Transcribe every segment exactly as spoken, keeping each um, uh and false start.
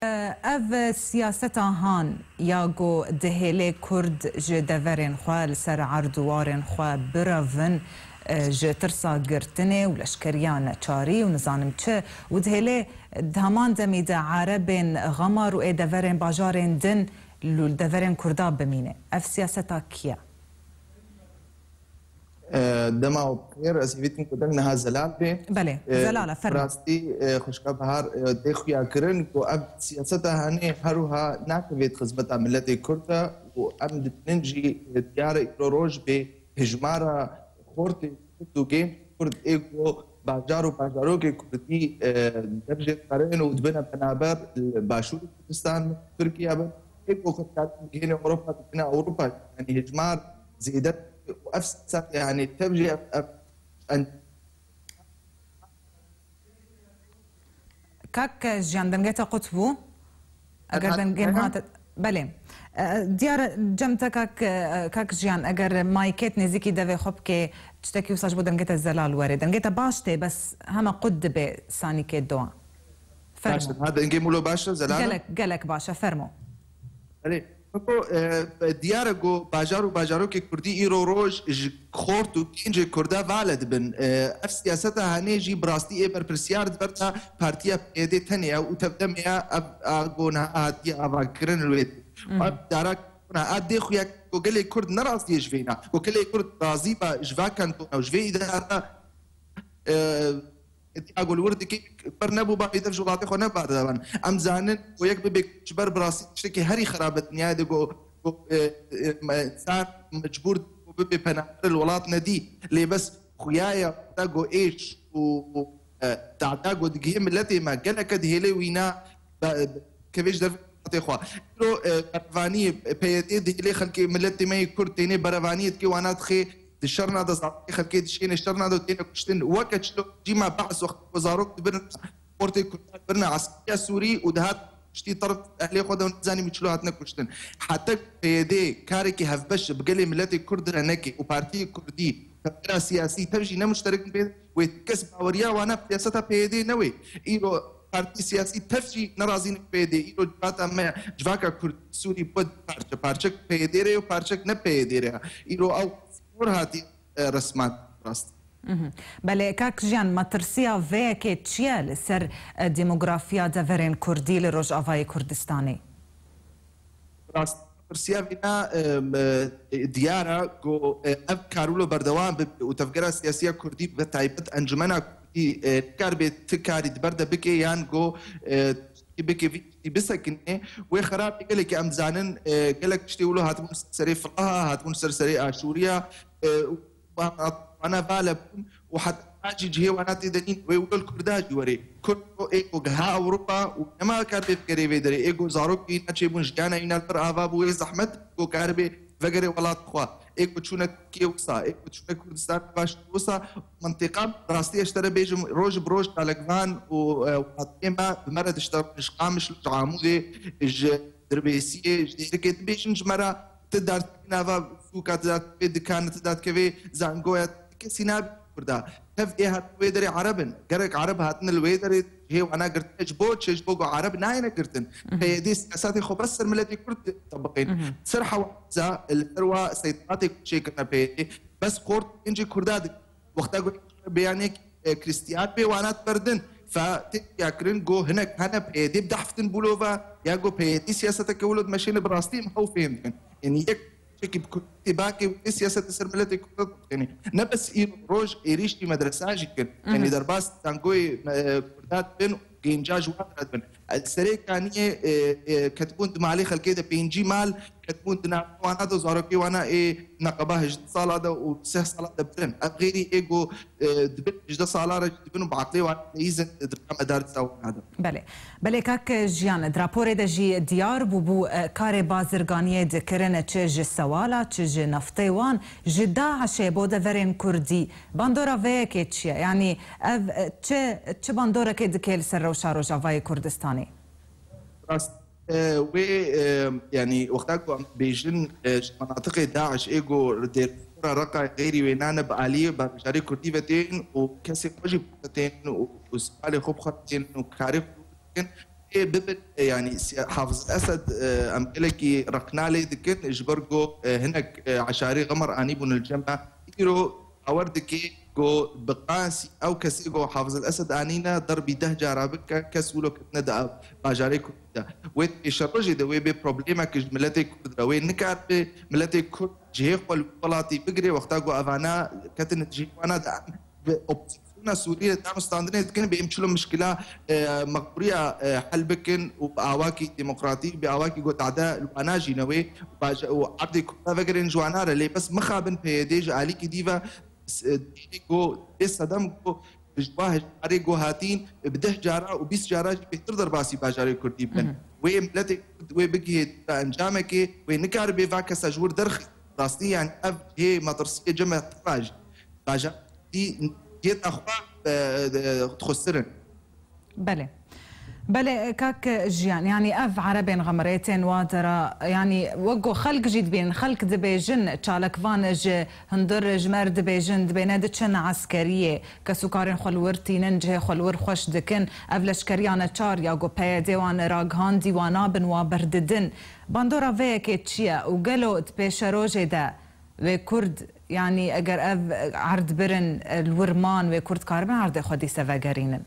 Ev siyaseta han ya ku dihêlê Kurd ji deverên xwe li ser erd û warên xwe birevin, e, ji tirsa girtinê û leşkeriya neçarî û nizanim çi, û dihêlê di heman demî de Erebên Xemar û ê deverên bajarên din li deverên Kurda bimîne. Ev siyaseta kî ye? E, dema xêr, ez hêvî dikim ku deng niha zelal bê. Belê, E, zelal e, fermo. Rastî, e, xwişka Bahar, e, tê xuya kirin ku ev siyaseta hanê her wiha nakevê di xizmeta miletê Kurd de û em dibînin jî, e, diyar e îro roj bê hijmara xortê Kurd û gêncê Kurd ê ku bajar û bajarokê Kurdî, e, dev jê dixerin û dibine penaber li Başûrê Kurdistan, Tirkiye bin, ê ku xwe dikarin bigihîne Ewropa, bigihîne Ewropa, yanî hijmar zêde û ev siyaseta hanê tev jî ev, ev, en- Kak Jiyan, dengê te qut bû. Eger dengê min hate, belê. E, diyar e, cem te kak, e, kak Jiyan, eger maykêt nêzîkî devê xwe bikê, tiştekî wisa ji bo dengê te zelal were. Dengê te baş tê, bes hema qut dibe sanîkê dowa. Fermo. Baş e. Ha, dengê min lo baş e, zelal e? Gelek, gelek baş e, fermo. Belê. Xweko, e, diyar e ku bajar û bajarokê Kurdî îro roj ji xort û gencê Kurda vale dibin. E, ev siyaseta hanê jî bi rastî ê berpirsiyar di ber de partiya P Y D tenê ye û tevdemê ye ev a ku niha hatiye avakirin li wê. Ev dara a dê xuya ku gelê Kurd ne razî ye ji vêna. Ku gelê Kurd razî be ji va kantona û ji vê îdara, e, Êdî agol wir dikî, ber nebû bavê dev ji welatê xwe ne berdewam. Em zanin ku yek bibe ji ber bi rastî tiştekî herî xerab e dinyayê de ku, ku, e, e, me, însan mecbûr ku bibe penaber li welat nedî. Lê bes xuya ye te ku êş û, û, e, dada ku digihê miletê me geleke dihêlê wîna be, kevê ji derve welatê xwe. Îro, e, berevaniyê P Y D dihêlê xelkê miletê me yê Kurd tênê berevaniyê dike wana dixê di şerna de zarokê xelkê dişêne şerna de û têne kuştin. Weke çilo cîma Be'es wextê ku zarok dibirin, portê Kurdan birine eskeriya Sûrî û dihat kuştî terf ehlê xwe de û nizanî çilo hatine kuştin. Heta P Y D karekî hevbeş bi gelê miletê Kurd re neke û partiyê Kurdî tevgera siyasî tev jî ne muşterekî pê wê kes baweriya wana siyaseta P Y D ne wê. Îro partî siyasî tev jî ne razî ne P Y D. Îro civata me, civaka Kurd Sûrî bû parçe parçek P Y D re û parçek ne P Y D re. Îro ew sor hatî, e, resman rast. Mhm. Belê, kak Jiyan, metirsiya vê yekê çi ye li ser, e, demografiya deverên Kurdî li Rojavayê Kurdistanê? Rast, pirsiya vîna, em, e, diyar e ku, e, ev kar wilo berdewam bibe û tevgera siyasiya Kurdî, bi taybet Encumena Kurdî, e, kar bê ti karî di ber de bike yan ku, e, bike vî tiştî bisekine, wê xerabê gelekî em dizanin, e, gelek tiştê wilo hatibûn ser serê Filaha, hatibûn ser serê Aşûriya, e, û wana vale bûn û heta cî cihê wana tê de nîn. Wê wilo li Kurda jî were. Kurd ê ku giha Ewropa û nema kar bê bigerê vê derê. Ê ku zarokê wîna çêbûn, jiyana wîna li vir ava bû, wê zehmet ku kar bê vegerê welat xwe. Ê ku çûne Tirkiye wisa, ê ku çûne Kurdistan baş wisa, mintîqa rastî ez ji te re bêjim, roj bi roj çalakvan û, e, welatiyê me bi me re dişte ji Qamişlo, ji Amûdê, ji Dirbêsiyê, ji Dêrikê dibêjin ji me re, ti derdikevî nava sûka, ti derdikevê dikana, ti derdikevê zangoya, kesî nabe Kurda. Tev ê hatin wê derê Ereb in. Gerek Ereb hatine li wê derê cihê wana girtine ji bo çi? Ji bo ku Ereb nayêne girtin. P Y D siyasetê xwe bes ser miletê Kurd tebiqên. Ser hewaza li ser wa seyderatê çêkirine P Y D bes xort gencê Kurda dikin. Wexta ku beyanê, e, Krîstiyan bê wana berdin. Fe tê ya kirin ku hinek hene P Y D bi dehftin bûlo ve ya ku P Y D siyaseteke wilo dimeşêne bi rastî em hew fêm dikin. Yanî yek çekî bi Kurdî bakê wê siyaset li ser miletê Kurd bixêne. Ne bes îro roj êrîşî medresa jî kir. Yanî derbas zangoyê, e, Kurda dibin û gênca ji wan re dibin. Li Serê Kaniyê, e, e, ketibûn di malê xelkê de pêncî mal, ketibûn di nav wana de zarokê wana ê neqeba hejdeh sala de û sih sala de birin. Ev xêrî ê ku, e, dibin hejdeh sala re jî dibin û bi aqlê wana de îzin dike medarisa wana de. Belê. Belê kak Jiyan, di raporê de jî diyar bûbû, e, karê bazirganiyê dikirin çi ji Sewala, çi ji neftê wan, ji DAIŞê bo deverên Kurdî. Bandora vê yekê çi ye? Yanî ev, e, çi, çi bandorekê dike li ser rewşa Rojavayê Kurdistanê? Rast, e, wê, e, yanî wexta ku em bêjin, e, ji menatiqê DAIŞ ê ku li Dêrfûra Reqayê xêrî wêna ne bi aliyê bajarê Kurdî ve tên û kesê xwe jî bi xwe tên û, û sipalê xwe bi xwe tên û karê xwe dikin, Ê bibin, e, yanî, si-, Hafiz Esed, e, em gelekî reqna lê dikin, ji ber ku, e, hinek, e, eşarê Xemar anîbûn li cem me. Îro bawer dike ku bi qasî ew kesê ku Hafiz el Esed anîne, derbî deh cara bike, kes wilo ketine di bajarê Kurdî de. Wê pêşerojê de wê bê problemek ji miletê Kurd re. Wê nikaribe miletê Kurd cihê xwe li welatî bigire, wexta ku evana ketine cihê wana de. Em bi opozîsyona Sûriyê danûstandinê dikin, bê em çilo mişkila, e, mexbûriya, e, hel bikin û bi awakî demokratîk, bi awakî ku tade li wana jî newê û baje-, û erdê Kurda vegerin ji wana re. Lê bes mixabin P Y D ji alîkî dî ve, s-, e, dî ku dê sedem ku ji wa hejmarê ku hatîn bi deh cara û bîst cara jî bêhtir derbasî bajarê Kurdî bin. Wê miletê Kurd wê bigihê encamekê, wê nikaribe va kesa ji wir derxî. Rastî, yanî, ev hê metirsiyê cem me teva jî. Bajarê Kurdî yê daxwa, e, e, dixwestirin. Belê. Belê, kak Jiyan, yanî ev erebên xemirê tên wa dera, yanî wek ku xelk jî dibînin, xelk dibêjin, çalakvan ji hundir ji me re dibêjin, dibê ne diçin eskeriyê, kesûkarên xwe li wir tînin, cihê xwe li wir xweş dikin, ev leşkeriya neçar ya ku P Y D wan ragihandî wa nabin, wa berdidin. Bandora vê yekê çi ye û gelo di pêşerojê de wê Kurd, yanî eger ev erd birin, li wir man, wê Kurd karibin erdê xwe dîse vegerînin?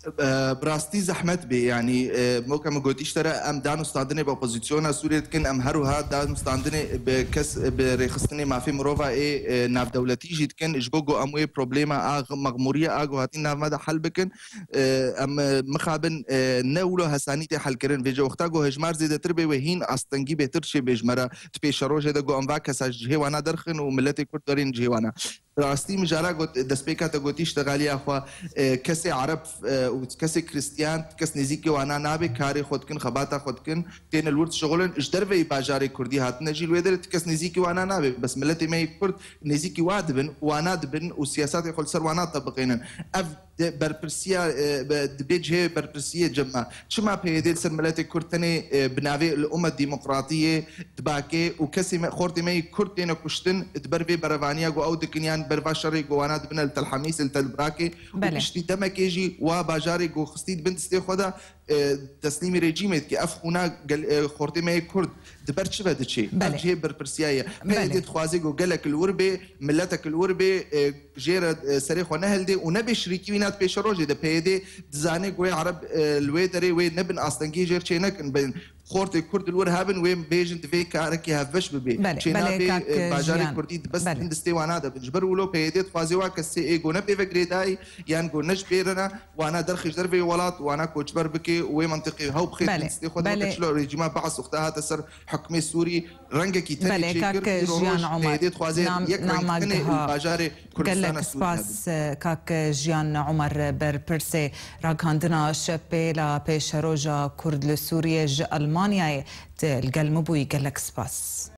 E, bi rastî zehmet bê, yanî, e, weke min gotî ji te re, em danûstandinê bi opozîsyona Sûriyê dikin, em her wiha danûstandinê bi kes, bi rêxistinê mafê mirova ê, e, navdewletî jî dikin, ji bo ku em wê problema a mexmûriya a ku hatîn nav me de hel bikin. E, em, e, mixabin, e, ne wilo hesanî tê helkirin. Vêce wexta ku hejmar zêdetir bê, wê hîn astengî bêtir çêbê ji me re. Di pêşerojê de ku em va kesa ji cihê wana derxin û miletê Kurd derên cihê wana. Rastî mijara got, destpêka te gotî, ji te xaliya xwe, e, kesê Ereb, e, û kesê Kristiyan, kes nêzîkê wana nabe, karê xwe dikin, xebata xwe dikin, têne li wir dişixulin, ji derveyî bajarê Kurdî hatine jî, li wê derê ti kes nêzîkî wana nabe. Bes miletê me yê Kurd nêzîkî wa dibin, wana dibin û siyasatê xwe li ser wana tebiqênin. Ev de berpirsiya, e, be, dibê cihê berpirsiyê cem me. Çima P Y D li ser miletê Kurd tenê, e, bi navê li umet demokratiyê dibakê û kesê me, xortê me yê Kurd têne kuştin, di ber vê berevaniya ku ew dikin yan ber va şerê ku wana dibine li Tel Hemîs, li Tel Birakê û Belê. Piştî demekê jî wa bajarê ku xistî dibin distê xwe de, e, teslîmî rejîmê dike. Ev xûna gel-, e, xortê me yê Kurd di ber çi ve diçe? Ev Belê. Cihê berpirsiyayê ye. Belê. P Y D dixwaze ku gelek li wir bê, miletek li wir bê, e, jê re, e, serê xwe nehildê û nebe şirîkî wîna di pêşerojê de. P Y D dizane ku wê Ereb, e, li wê derê wê nebin astengiyê jêr çê nekin. Bin xortê Kurd li wir hebin, wê bêjin divê karekî hevbeş bibe. Belê, Çê belê, nabe, kak e, bajarê Jiyan. Kurdî di bes Belê. Din distê wana de bin. Ji ber wilo P Y D dixwaze wa kesê ê ku ne pê ve girêdayî yan ku ne ji pê re ne, wana derxî ji dervê welat, wana koçber bike û wê mentiqê hew bixê Belê, distê xwe de weke belê. Çilo rejîma Baas wexta hate ser hukmê Sûrî rengekî tenê Belê, çêkir, kak îro Jiyan roj Omer, P Y D dixwaze nam-, yek reng nama tenê giha. Li bajarê Kurdistana Gelek Sûrî spas, hebe. Kak Jiyan Omer, berpirsê ragihandina şepêla pêşeroja Kurd li Sûriyê ji Elmanyayê, tu li gel min bûyî, gelek spas.